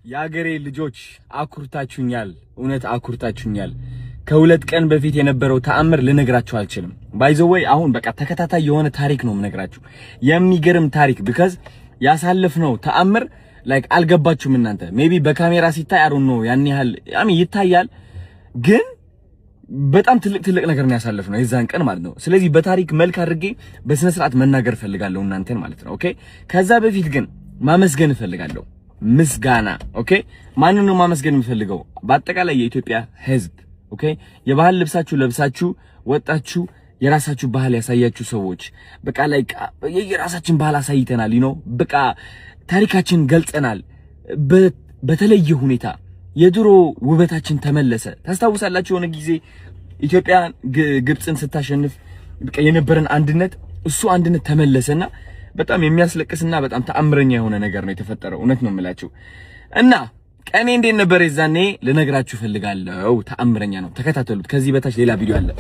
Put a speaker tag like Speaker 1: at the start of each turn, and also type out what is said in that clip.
Speaker 1: የአገሬ ልጆች አኩርታችሁኛል፣ እውነት አኩርታችሁኛል። ከ2 ቀን በፊት የነበረው ተአምር ልነግራችሁ አልችልም። By the way፣ አሁን በቃ ተከታታይ የሆነ ታሪክ ነው የምነግራችሁ፣ የሚገርም ታሪክ፣ because ያሳለፍነው ተአምር like አልገባችሁም እናንተ። Maybe በካሜራ ሲታይ I don't know ያን ያህል I mean ይታያል፣ ግን በጣም ትልቅ ትልቅ ነገር ነው ያሳለፍነው የዛን ቀን ማለት ነው። ስለዚህ በታሪክ መልክ አድርጌ በስነ ስርዓት መናገር እፈልጋለሁ እናንተን ማለት ነው። Okay፣ ከዛ በፊት ግን ማመስገን እፈልጋለሁ። ምስጋና፣ okay። ማንን ነው ማመስገን የምፈልገው? በአጠቃላይ የኢትዮጵያ ሕዝብ፣ okay። የባህል ልብሳችሁ ለብሳችሁ ወጣችሁ የራሳችሁ ባህል ያሳያችሁ ሰዎች፣ በቃ like የራሳችን ባህል አሳይተናል፣ በቃ ታሪካችን ገልጸናል። በተለየ ሁኔታ የድሮ ውበታችን ተመለሰ። ታስታውሳላችሁ? የሆነ ጊዜ ኢትዮጵያ ግብፅን ስታሸንፍ በቃ የነበረን አንድነት፣ እሱ አንድነት ተመለሰና በጣም የሚያስለቅስና በጣም ተአምረኛ የሆነ ነገር ነው የተፈጠረው። እውነት ነው የምላችሁ። እና ቀኔ እንዴት ነበር የዛኔ ልነግራችሁ ፈልጋለሁ። ተአምረኛ ነው። ተከታተሉት። ከዚህ በታች ሌላ ቪዲዮ አለ።